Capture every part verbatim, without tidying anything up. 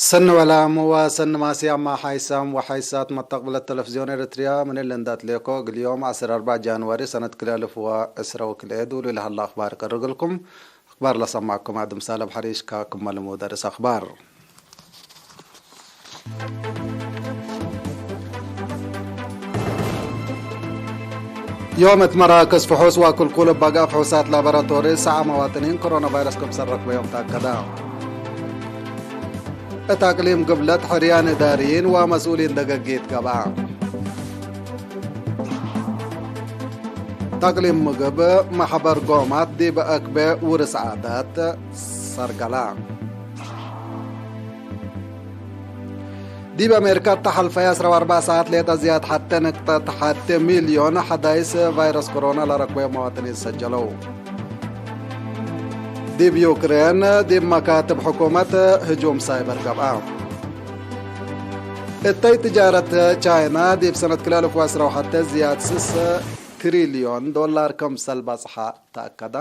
ሰኒ ወላም ወሰኒ ማስያማ ሓይሳም ወሓይሳት መተቅብለት ተለፍዝዮን ኤረትርያ፣ ምን እሊ እንዳትሌኮ እግል ዮም ዐስር አርበዕ ጃንዋሪ ሰነት ክልኤ አልፍ ወዕስራ ወክልኤ ዱሉ ለሀለ አክባር ቀርግልኩም። አክባር ለሰማዕኩም አድም ሳልም ሐሪሽ ካ ክመ ልሙድ ርእስ አክባር። ዮም እት መራክዝ ፍሑስ ወክልኩል እብ በጋ ፍሑሳት ላቦራቶሪ ሰዓ መዋጥኒን ኮሮና ቫይረስ ክምሰል ረክበዮም ተአከደ። እት አቅሊም ግብለት ሕርያን እዳርይን ወመስኡሊን ደገጊት ገብአ። ተቅሊም ምግብ መሕበር ጎማት ዲብ አክበ ውርስ ዓዳት ሰርገላ። ዲብ አሜሪካ እተ ሐልፈየ ዐስራ ወአርበዕ ሰዓት ሌጠ ዝያድ ሐቴ ንቅጠት ሐቴ ሚልዮን ሐዳይስ ቫይረስ ኮሮና ለረክበዮም መዋጥኒን ሰጀለው። ዲብ ዩክሬን ዲብ መካትብ ሕኩመት ህጁም ሳይበር ገብአ። እተይ ትጃረት ቻይና ዲብ ሰነት ክልኤ አልፍ ወዐስራ ወሐቴ ዝያድ ስስ ትሪልዮን ዶላር ክምሰል በጽሐ ተአከደ።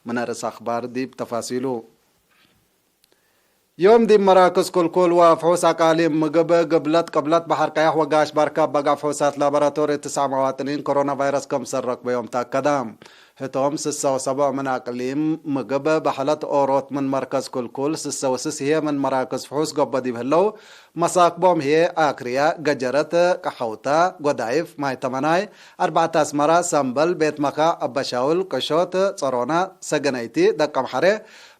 ምን ርእስ አክባር ዲብ ተፋሲሉ። ዮም ዲብ መራክዝ ክልኩል ወፍሑስ አቃሊም ምግብ ግብለት ቅብለት በሐር ቀያሕ ወጋሽ ባርካ በጋ ፍሑሳት ላቦራቶሪ ትስዕ መዋጥኒን ኮሮና ቫይረስ ክምሰል ረክበዮም ተአከደ። ህቶም ስሰ ወሰብዕ ምን አቅሊም ምግብ በሐለት ኦሮት ምን መርከዝ ክልኩል፣ ስሰ ወስስ ህዬ ምን መራክዝ ፍሑስ ገብኦ ዲብ ህለው፣ መሳክቦም ህዬ አክርያ፣ ገጀረት፣ ቀሐውተ፣ ጎዳይፍ፣ ማይ ተመናይ፣ አርበዕተ አስመራ፣ ሰምበል፣ ቤት መካ፣ አበሻውል፣ ቅሾት፣ ጸሮና፣ ሰገነይቲ፣ ደቀምሐሬ፣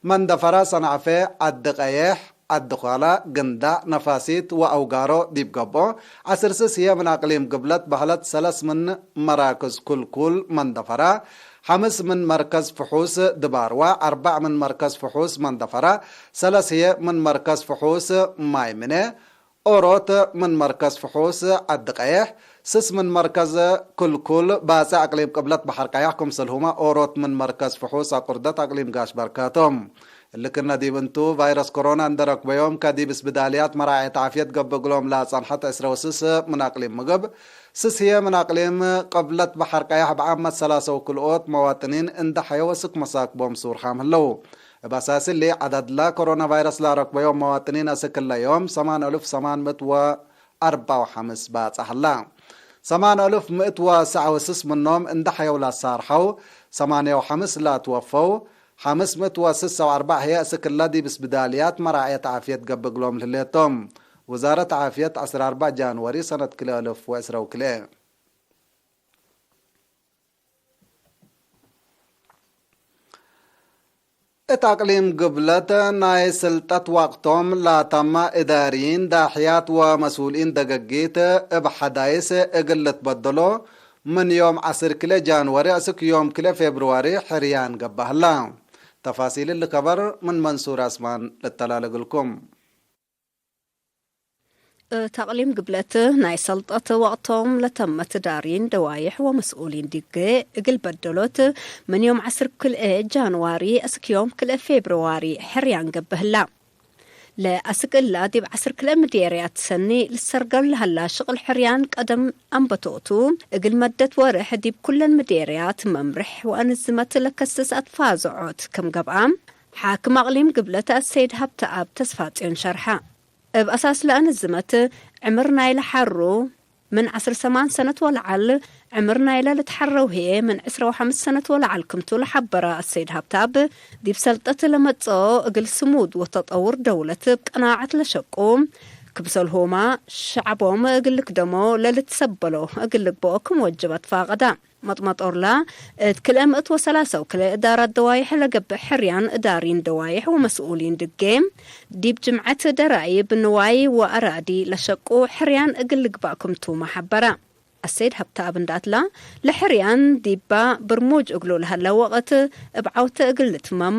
መንደፈራ፣ ሰንዐፌ፣ ዐዲ ቀዬሕ፣ ዐዲ ኳላ፣ ግንዳዕ፣ ነፋሲት ወአውጋሮ ዲብ ገብኦ፣ ዐስር ስስ ህዬ ምን አቅሊም ግብለት በህለት ሰለስ ምን መራክዝ ክልኩል መንደፈራ፣ ሐምስ ምን መርከዝ ፍሑስ ድባርዋ፣ አርበዕ ምን መርከዝ ፍሑስ መንደፈራ፣ ሰለስ ህዬ ምን መርከዝ ፍሑስ ማይ ምኔ፣ ኦሮት ምን መርከዝ ፍሑስ ዐዲ ቀዬሕ፣ ስስ ምን መርከዝ ክልኩል ባጽዕ አቅሊም ቅብለት በሐር ቀያሕ፣ ክምሰልሁመ ኦሮት ምን መርከዝ ፍሑስ አቁርደት አቅሊም ጋሽ በርካቶም። እሊ ክእነ ዲብ እንቱ፣ ቫይረስ ኮሮና እንዴ ረክበዮም፣ ከዲብ እስብዳልያት መራዐየት ዓፍየት ገብእ እግሎም ለአጸንሐት ዕስረ ወስስ ምን አቅሊም ምግብ፣ ስስ ህዬ ምን አቅሊም ቅብለት በሐር ቀያሕ፣ እብ ዓመት ሰላሰ ወክልኦት መዋጥኒን እንዴ ሐየው አስክ መሳክቦም ሱር ሐም ህለው። እብ አሳስ እሊ፣ ዐዳድላ ኮሮና ቫይረስ ለረክበዮም መዋጥኒን አስክ እለ ዮም ሰማን አልፍ ሰማን ምእት ወአርበዕ ወሐምስ ባጽሕ ህላ። ሰማን አልፍ ምእት ወሰዕ ወስስ ምኖም እንዴ ሐየው ለአሳርሐው፣ ሰማንየ ወሐምስ ለአትወፈው፣ ሐምስ ምእት ወስስ ወአርበዕ ህዬ አስክ እለ ዲብ እስብዳልያት መራዐየት ዓፍየት ገብእ እግሎም ለህሌቶም። ውዛረት ዓፍየት ዐስር አርበዕ ጃንወሪ ሰነት ክልኤ አልፍ ወዕስራ ወክልኤ። እት አቅሊም ግብለት ናይ ስልጠት ወቅቶም ላተመ እዳርይን፣ ዳሕያት ወመስኡሊን ደገጊት እብ ሐዳይስ እግል ልትበደሎ፣ ምን ዮም ዐስር ክልኤ ጃንዋሪ አስክ ዮም ክልኤ ፌብርዋሪ ሕርያን ገብአ ህላ። ተፋሲል እሊ ከበር ምን መንሱር አስማን ልተላለ እግልኩም። እት አቅሊም ግብለት ናይ ሰልጠት ወቅቶም ለተመት ዳሪን ደዋይሕ ወመስኡሊን ዲጌ እግል በደሎት፣ ምን ዮም ዐስር ክልኤ ጃንዋሪ እስክ ዮም ክልኤ ፌብርዋሪ ሕርያን ገብእ ህላ። ለአስክ እላ ዲብ ዐስር ክልኤ ምዴርያት ሰኒ ልሰርገል ለሀላ ሽቅል ሕርያን ቀደም አንበቶቱ፣ እግል መደት ወርሕ ዲብ ኩለን ምዴርያት መምርሕ ወአንዝመት ለከስስ አትፋዘዖት ክም ገብአ፣ ሓክም አቅሊም ግብለት አሰይድ ሀብተአብ ተስፋጽዮን ሸርሐ። እብ አሳስ ለአንዝመት፣ ዕምር ናይለ ሐሩ ምን ዐስር ሰማን ሰነት ወለዐል፣ ዕምር ናይለ ልትሐረው ህዬ ምን ዕስራ ወሐምስ ሰነት ወለዐል ክምቱ ለሐበረ አሰይድ ሀብታብ፣ ዲብ ሰልጠት ለመጽኦ እግል ስሙድ ወተጠውር ደውለት እብ ቀናዐት ለሸቁ፣ ክምሰልሁመ ሸዐቦም እግል ልክደሞ ለልትሰበሎ እግል ልግበኦ ክም ወጅብ አትፋቀደ። መጥመጦርላ፣ እት ክልኤ ምእት ወሰላሰ ወክልኤ እዳራት ደዋይሕ ለገብእ ሕርያን እዳሪን ደዋይሕ ወመስኡሊን ድጌ፣ ዲብ ጅምዐት ደራይብ ንዋይ ወአራዲ ለሸቁ ሕርያን እግል ልግባእ ክምቱመ ሐበረ። አሰይድ ሀብተአብ እንዳትላ፣ ለሕርያን ዲባ ብርሙጅ እግሉ ለሀለ ወቅት እብ ዐውተ እግል ልትመም፣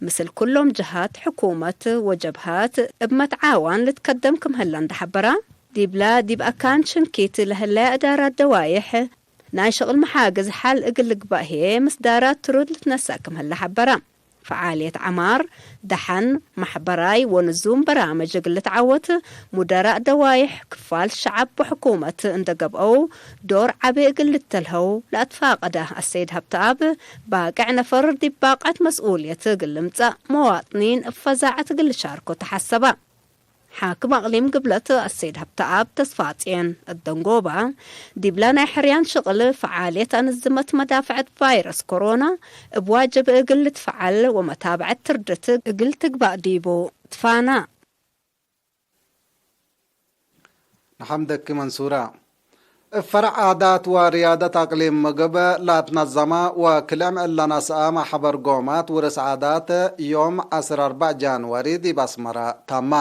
ምስል ኩሎም ጀሃት ሕኩመት ወጀብሃት እብ መትዓዋን ልትከደም ክም ህለ እንዴ ሐበረ፣ ዲብላ ዲብ አካን ሽንኪት ለህለ እዳራት ደዋይሕ፣ ናይ ሽቅል መሓግዝ ሐል እግል ልግባእ ህዬ፣ ምስዳራት ትሩድ ልትነሰእ ክም ህለ ሐበረ። ፈዓልየት ዐማር፣ ደሐን፣ መሕበራይ ወንዙም በራምጅ እግል ልትዓወት፣ ሙደራእ ደዋይሕ፣ ክፋል ሸዐብ ወሕኩመት እንደ ገብአው ዶር ዐቢ እግል ልተልሀው ለአትፋቀደ አሰይድ ሀብተአብ፣ ባቅዕ ነፈር ዲብ ባቅዐት መስኡልየት እግል ልምጸእ፣ መዋጥኒን እብ ፈዛዐት እግል ልሻርኮ ተሐሰበ። ሓክም አቅሊም ግብለት አሰይድ ሀብተአብ ተስፋጽዮን እደንጎባ፣ ዲብለ ናይ ሕርያን ሽቅል ፈዓልየት አንዝመት መዳፍዐት ቫይረስ ኮሮና እብ ዋጅብ እግል ልትፈዐል ወመታብዐት ትርድት እግል ትግባእ ዲቡ ትፋና። ነሐምደኪ መንሱራ። እብ ፈረዕ ዓዳት ወርያደት አቅሊም ምግብ ላትነዘመ ወክልኤ ምዕል ለነስአ ማሕበር ጎማት ውርስ ዓዳት ዮም ዐስር አርበዕ ጃንዋሪ ዲብ አስመረ ተመ።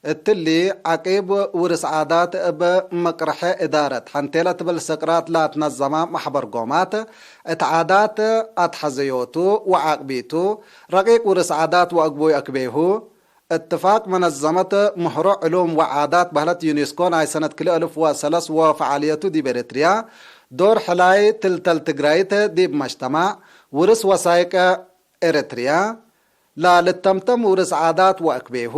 እትሊ ዐቂብ ውርስ ዓዳት እብ ምቅርሐ እዳረት ሐንቴ ለትብል ስቅራት ላትነዘመ ማሕበር ጎማት፣ እት ዓዳት አትሐዘዮቱ ወዓቅቢቱ ረቂቅ ውርስ ዓዳት ወአግቡይ አክቤሁ፣ እትፋቅ መነዘመት ምህሮ ዕሉም ወዓዳት በህለት ዩኔስኮ ናይ ሰነት ክልኤ አልፍ ወሰለስ ወፈዓልየቱ ዲብ ኤረትርያ ዶር ሕላይ ትልተል ትግራይት ዲብ መጅተማዕ ውርስ ወሳይቅ ኤረትርያ ላልተምተም ውርስ ዓዳት ወአክቤሁ፣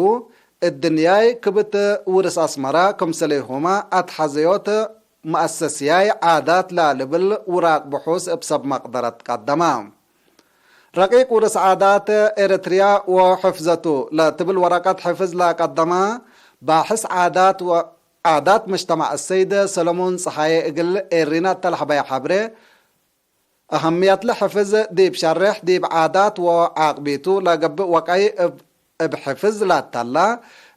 እድንያይ ክብት ውርስ አስመራ ክምሰሌሁመ አትሐዘዮት መአሰስያይ ዓዳት ላልብል ውራቅ ብሑስ እብ ሰብ መቅደረት ቀደመ። ረቂቅ ውርስ ዓዳት ኤረትርያ ወሕፍዘቱ ለትብል ወረቀት ሕፍዝ ለቀደመ ባሕስ ዓዳት ወ-፣ ዓዳት መጅተማዕ አሰይድ ሰለሞን ጸሃየ እግል ኤሪና እተ ለሀበየ ሐብሬ፣ አሀምየትለ ሕፍዝ ዲብ ሸሬሕ ዲብ ዓዳት ወዓቅቢቱ ለገብእ ወቀይ እብ፣ እብ ሕፍዝ ላተላ፣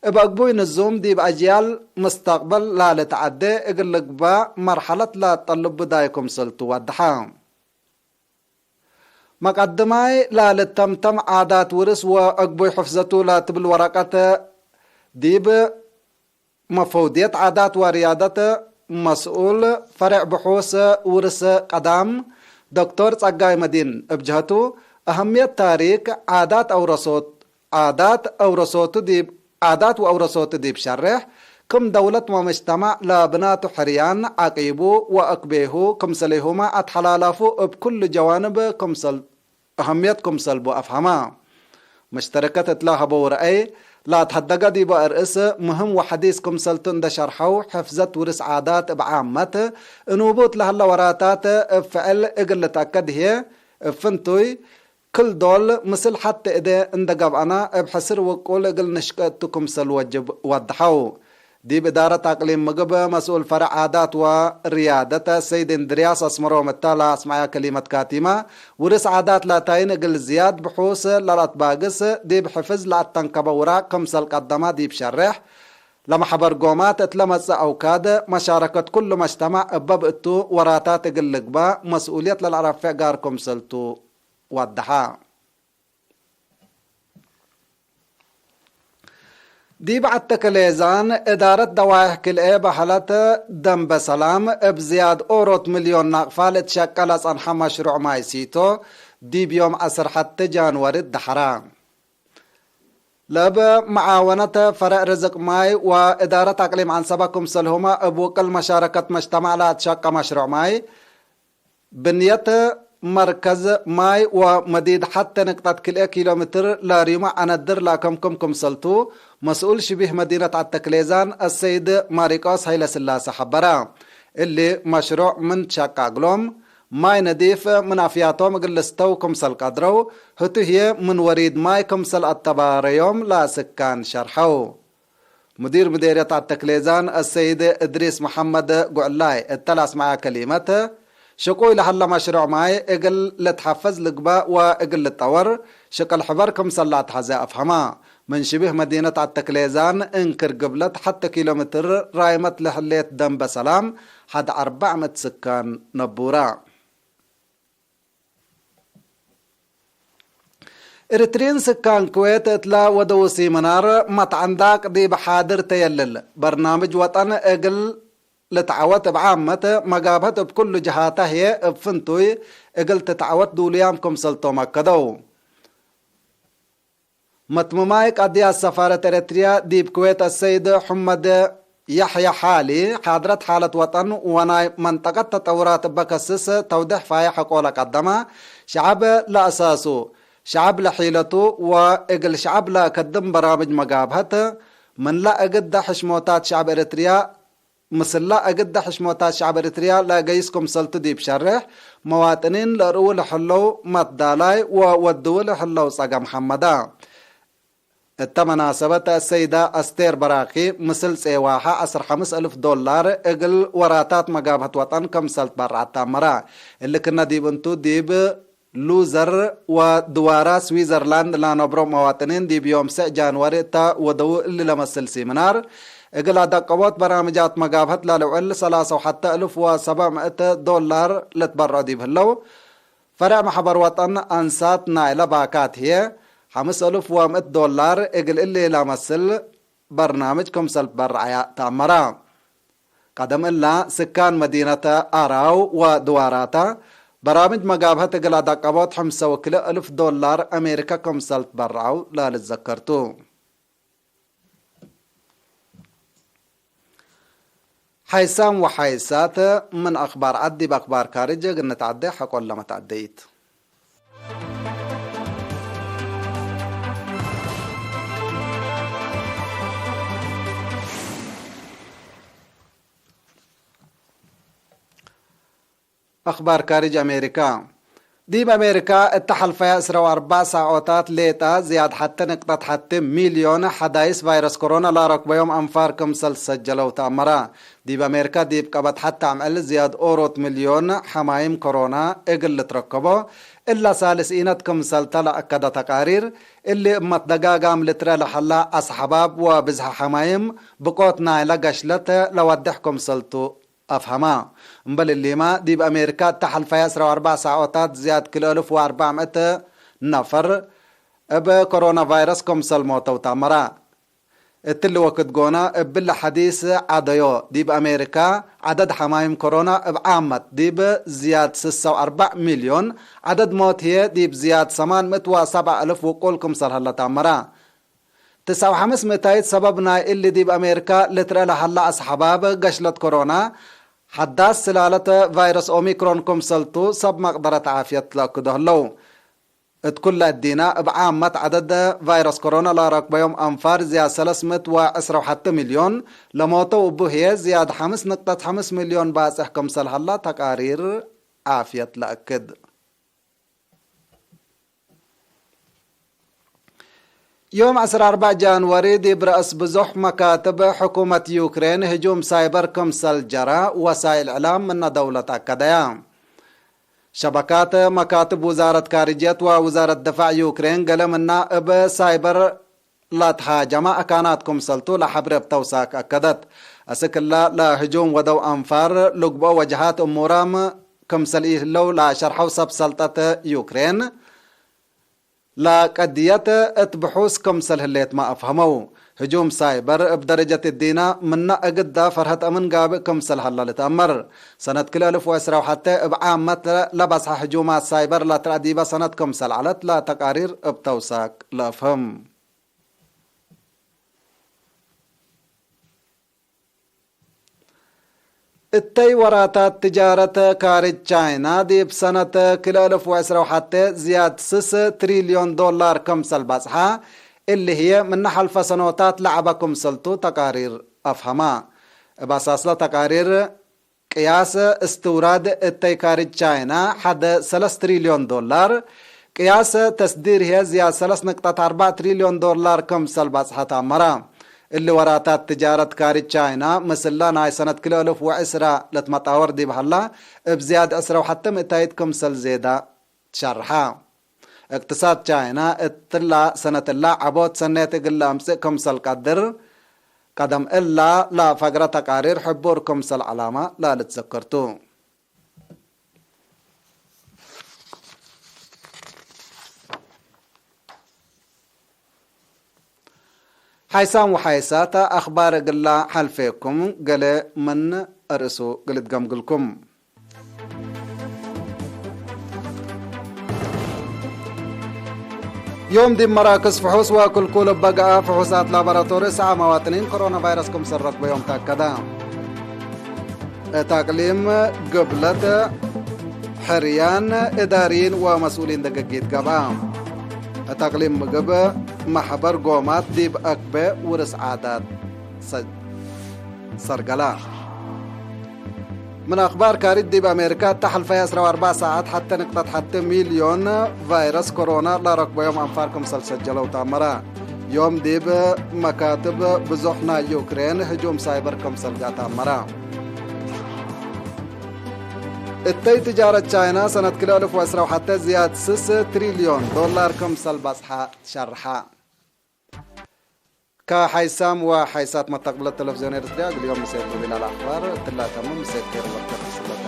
እብ አግቡይ ንዙም ዲብ አጅያል ምስተቅበል ላልትዐዴ እግል ልግባእ መርሐለት ለአጠልብ ብዳይ ክምሰልቱ ወደሐ። መቀድማይ ላልተምተም ዓዳት ውርስ ወአግቡይ ሕፍዘቱ ለትብል ወረቀት ዲብ መፈውድየት ዓዳት ወርያደት መስኡል ፈሬዕ ብሑስ ውርስ ቀዳም ዶክቶር ጸጋይ መዲን እብ ጀህቱ፣ አሀምየት ታሪክ ዓዳት አውረሶት፣ ዓዳት አውረሶቱ ዲብ፣ ዓዳት ወአውረሶቱ ዲብ ሸሬሕ፣ ክም ደውለት ወመጅተማዕ ለብናቱ ሕርያን ዐቂቡ ወአክቤሁ ክምሰሌሁመ አትሐላላፉ እብ ኩሉ ጀዋንብ ክምሰል አሀምየት ክምሰል ቡ አፍሀመ። መሽተረከት እትለ ሀበው ረአይ ላትሀደገ ዲበ አርእስ ምህም ወሐዲስ ክምሰልቱ እንደ ሸርሐው፣ ሕፍዘት ውርስ ዓዳት እብ ዓመት እንቡት ለሀለ ወራታት እብ ፍዕል እግል ልትአከድ ህዬ፣ እብ ፍንቱይ ክል ዶል ምስል ሐቴ እዴ እንደ ገብአነ እብ ሕስር ውቁል እግል ንሽቀ እቱ ክምሰል ወጅብ ወደሐው። ዲብ እዳረት አቅሊም ምግብ መስኡል ፈረዕ ዓዳት ወርያደት ሰይድ እንድርያስ አስመሮም እተ ለአስመዐያ ከሊመት ካቲመ፣ ውርስ ዓዳት ላታይን እግል ዝያድ ብሑስ ለለአትባግስ፣ ዲብ ሕፍዝ ለአተንከበ ውራቅ ክምሰል ቀደመ ዲብ ሸሬሕ፣ ለመሕበር ጎማት እት ለመጽእ አውካድ መሻረከት ኩሉ መጅተማዕ እበ ብእቱ ወራታት እግል ልግባእ መስኡልየት ለለአረፍዕ ጋር ክምሰልቱ ወደሐ። ዲብ ዐተከሌዛን እዳረት ደዋይሕ ክልኤ በሀለት ደንበ ሰላም እብ ዝያድ ኦሮት ሚልዮን ናቅፋ ለትሸቀ ለጸንሐ መሽሩዕ ማይ ሲቶ ዲብ ዮም ዐስር ሐቴ ጃንዋሪ ደሐረ። ለእብ መዓወነት ፈረዕ ርዝቅ ማይ ወእዳረት አቅሊም ዐንሰበ ክምሰልሁመ እብ ውቅል መሻረከት መጅተማዕ ለአትሸቀ መሽሩዕ ማይ ብንየት መርከዝ ማይ ወመዲድ ሐቴ ንቅጠት ክልኤ ኪሎ ሜትር ለሪሙ ዐነድር ለአከምክም ክምሰልቱ፣ መስኡል ሽቢህ መዲነት ዐተክሌዛን አሰይድ ማሪቆስ ሀይለስላሰ ሐበረ። እሊ መሽሩዕ ምን ትሸቀ እግሎም፣ ማይ ነዲፍ ምን አፍያቶም እግል ልስተው ክምሰል ቀድረው፣ ህቱ ህዬ ምን ወሪድ ማይ ክምሰል አተባረዮም ለአስካን ሸርሐው። ሙዲር ምዴርየት አተክሌዛን አሰይድ እድሪስ መሐመድ ጉዕላይ እተ ለአስመዐ ከሊመት፣ ሽቁይ ለሀለ መሽሩዕ ማይ እግል ልትሐፈዝ ልግበእ ወእግል ልጠወር ሽቅል ሕበር ክምሰል ለአትሐዜ አፍሀመ። ምን ሽቢህ መዲነት አተክሌዛን እንክር ግብለት ሐቴ ኪሎ ሜትር ራይመት ለህሌት ደንበ ሰላም ሐድ አርበዕ ምእት ስካን ነቡረ። ኤሪትሪን ስካን ኩዌት እትለ ወደው ሲምናር መትዐንዳቅ ዲብ ሓድር ተየልል፣ በርናምጅ ወጠን እግል ልትዐወት እብ ዓመት መጋብሀት እብ ኩሉ ጀሃተ ህዬ እብ ፍንቱይ እግል ትትዐወት ዱሉያም ክምሰልቶም አከደው። መትምማይ ቀድያት ሰፋረት ኤረትርያ ዲብ ኩዌት አሰይድ ሑመድ የሕየ ሓሊ፣ ሓድረት ሓለት ወጠን ወናይ መንጠቀት ተጠውራት እበ ከስስ ተውዴሕ ፋዬሕ ሕቆ ለቀደመ፣ ሸዐብ ለአሳሱ፣ ሸዐብ ለሒለቱ ወእግል ሸዐብ ለከድም በራምጅ መጋብሀት፣ ምንላ እግደ ሕሽሞታት ሸዐብ ኤረትርያ፣ ምስላ እግደ ሕሽሞታት ሸዐብ ኤረትርያ ለገይስ ክምሰልቱ ዲብ ሸሬሕ፣ መዋጥኒን ለርእዉ ለህለው መትዳላይ ወወድዉ ለህለው ጸገም ሐመዳ። እተ መናሰበት፣ አሰይዳ አስቴር በራኪ ምስል ጼዋሐ ዐስር ሐምስ እልፍ ዶላር እግል ወራታት መጋብሀት ወጠን ክምሰል ትበረዐት ተአመረ። እሊ ክነ ዲብ እንቱ፣ ዲብ ሉዘር ወድዋራ ስዊዘርላንድ ለነብሮ መዋጥኒን፣ ዲብ ዮም ስዕ ጃንዋሪ እተ ወደዉ እሊ ለመስል ሲምናር፣ እግል አደቀቦት በራምጃት መጋብሀት ለልውዕል ሰላሳ ወሐተ እልፍ ወሰብዕ ምእት ዶላር ልትበረዑ ዲብ ህለው፣ ፈርዕ መሕበር ወጠን አንሳት ናይለ ባካት ህዬ፣ ሐምስ እልፍ ወምእት ዶላር እግል እሊ ለመስል በርናምጅ ክምሰል ትበረዐያ ተአመረ። ቀደም እላ፣ ስካን መዲነት አራው ወድዋራታ፣ በራምጅ መጋብሀት እግል አደቀቦት ሐምሰ ወክልኤ እልፍ ዶላር አሜሪከ ክምሰል ትበረዐው ለልትዘከር ቱ። ሐይሳም ወሐይሳት ምን አክባር ዐድ ዲብ አክባር ካርጅ እግል ንትዐዴ ሐቆለ መትዐደይት። አክባር ካርጅ አሜሪካ። ዲብ አሜሪካ እተ ሐልፈየ ዕስራ ወአርበዕ ሳዖታት ሌጠ ዝያድ ሐቴ ንቅጠት ሐቴ ሚልዮን ሐዳይስ ቫይረስ ኮሮና ለአረክበዮም አንፋር ክምሰል ሰጀለው ተአመረ። ዲብ አሜሪካ ዲብ ቀበት ሐቴ አምዕል ዝያድ ኦሮት ሚልዮን ሐማይም ኮሮና እግል ልትረከቦ እለ ሳልስ ኢነት ክምሰልተ ለአከደ ተቃሪር፣ እሊ እብ መትደጋጋም ልትረ ለሐላ አስሐባብ ወብዝሐ ሐማይም ብቆት ናይለ ገሽለት ለወድሕ ክምሰልቱ አፍሀማ። እምበል እሊመ፣ ዲብ አሜሪካ እተ ሐልፈየ ዕስራ ወአርበዕ ሳዖታት ዝያድ ክልኤ እልፍ ወአርበዕ ምእት ነፈር እብ ኮሮና ቫይረስ ክምሰል ሞተው ተአመረ። እትሊ ወክድ ጎነ፣ እብለ ሐዲስ ዐደዮ፣ ዲብ አሜሪካ ዐደድ ሐማይም ኮሮና እብ ዓመት ዲብ ዝያድ ስሳ ወአርበዕ ሚልዮን፣ ዐደድ ሞት ህዬ ዲብ ዝያድ ሰማን ምእት ወሰብዓ እልፍ ውቁል ክምሰል ሀለ ተአመረ። ትስዓ ወሐምስ ምእታይት ሰበብ ናይ እሊ ዲብ አሜሪካ ልትረአ ለሀላ አስሐባብ ገሽለት ኮሮና፣ ሐዳስ ስላለተ ቫይረስ ኦሚክሮን ክምሰልቱ ሰብ መቅደረት ዓፍየት ለአክዶ ህለው። እት ኩለ እዲና፣ እብ ዓመት ዐደድ ቫይረስ ኮሮና ለረክበዮም አንፋር ዝያድ ሰለስ ምእት ወዕስራ ወሐቴ ሚልዮን፣ ለሞተው እቡ ህዬ ዝያድ ሐምስ ንቅጠት ሐምስ ሚልዮን ባጽሕ ክምሰል ሀላ ተቃሪር ዓፍየት ለአክድ። ዮም ዐስር አርበዕ ጃንዋሪ ዲብ ረአስ ብዙሕ መካትብ ሕኩመት ዩክሬን ህጁም ሳይበር ክምሰል ጀረ ወሳይል እዕላም ምነ ደውለት አከደያ። ሸበካት መካትብ ውዛረት ካርጅየት ወውዛረት ድፋዕ ዩክሬን ገሌ ምና እብ ሳይበር ለትሃጀመ አካናት ክምሰልቱ ለሐብሬ እብ ተውሳክ አከደት። አስክ እለ ለህጁም ወደው አንፋር ልግብኦ ወጀሃት እሙራም ክምሰል ኢህለው ለሸርሐው ሰብ ሰልጠት ዩክሬን፣ ለቀድየት እት ብሑስ ክምሰል ህሌትመ አፍሀመው። ህጁም ሳይበር እብ ደረጀት እዲነ ምነ እግደ ፈርሀት አምን ጋብእ ክምሰል ሀለ ልትአመር። ሰነት ክልኤ እልፍ ወዕስራ ወሐቴ እብ ዓመት ለበጽሐ ህጁማት ሳይበር ለትረአ ዲበ ሰነት ክምሰል ዐለት ለተቃሪር እብ ተውሳክ ለአፍህም። እተይ ወራታት ትጃረት ካርጅ ቻይና ዲብ ሰነት ክልኤ እልፍ ወዕስራ ወሐቴ ዝያድ ስስ ትሪልዮን ዶላር ክምሰል በጽሐ፣ እሊ ህዬ ምነ ሐልፈ ሰኖታት ለዐበ ክምሰልቱ ተቃሪር አፍሀማ። እብ አሳስለ ተቃሪር፣ ቅያስ እስትውራድ እተይ ካርጅ ቻይና ሐደ ሰለስ ትሪልዮን ዶላር፣ ቅያስ ተስዲር ህዬ ዝያድ ሰለስ ንቅጠት አርበዕ ትሪልዮን ዶላር ክምሰል በጽሐት አመረ። እሊ ወራታት ትጃረት ካርጅ ቻይና፣ ምስለ ናይ ሰነት ክልኤ እልፍ ወዕስራ ለትመጣወር ዲብ ሀላ፣ እብ ዝያድ ዕስራ ወሐቴ ምእታይት ክምሰል ዜዳ ትሸርሐ። እቅትሳድ ቻይና እትላ ሰነት እላ ዐቦት ሰኔት እግል ለአምጽእ ክምሰል ቀድር፣ ቀደም እላ ለፈግረ ተቃሪር ሕቡር ክምሰል ዐላመ ለልትዘከር ቱ። ሓይሳም ወሓይሳት አኽባር እግላ ሐልፌኩም፣ ገሌ ምን እርእሱ እግል እትገምግልኩም። ዮም ዲብ መራክዝ ፍሑስ ወክልኩል እበ ገአ ፍሑሳት ላቦራቶሪ ሰዓ መዋጥኒን ኮሮና ቫይረስ ክምሰል ረክበዮም ተአከደ። እት አቅሊም ግብለት ሕርያን እዳርይን ወመስኡሊን ደገጊት ገብአ። እት አቅሊም ምግብ መሕበር ጎማት ዲብ አክበ ውርስ ዓዳት ሰ-፣ ሰርገላ። ምን አክባር ካሪት ዲብ አሜሪካ፣ እተ ሐልፈየ ዕስራ ወአርበዕ ሳዐት ሐቴ ንቅጠት ሐቴ ሚልዮን ቫይረስ ኮሮና ለረክበዮም አንፋር ክምሰል ሰጀለው ተአመረ። ዮም ዲብ መካትብ ብዙሕ ናይ ዩክሬን ህጁም ሳይበር ክምሰል ገአ ተአመረ። እተይ ትጃረት ቻይና ሰነት ክልኤ አልፍ ወዕስራ ወሐቴ ዝያድ ስስ ትሪልዮን ዶላር ክምሰል በጽሐ ትሸርሐ። ከሐይሳም ወሐይሳት መተቅብለት ተለፍዝዮን ኤረትርያ፣ እግል ዮም ምሴት ዱሊል አልአክባር እትላ ተምም። ምሴት ኬር ወበርከት ክስበተ።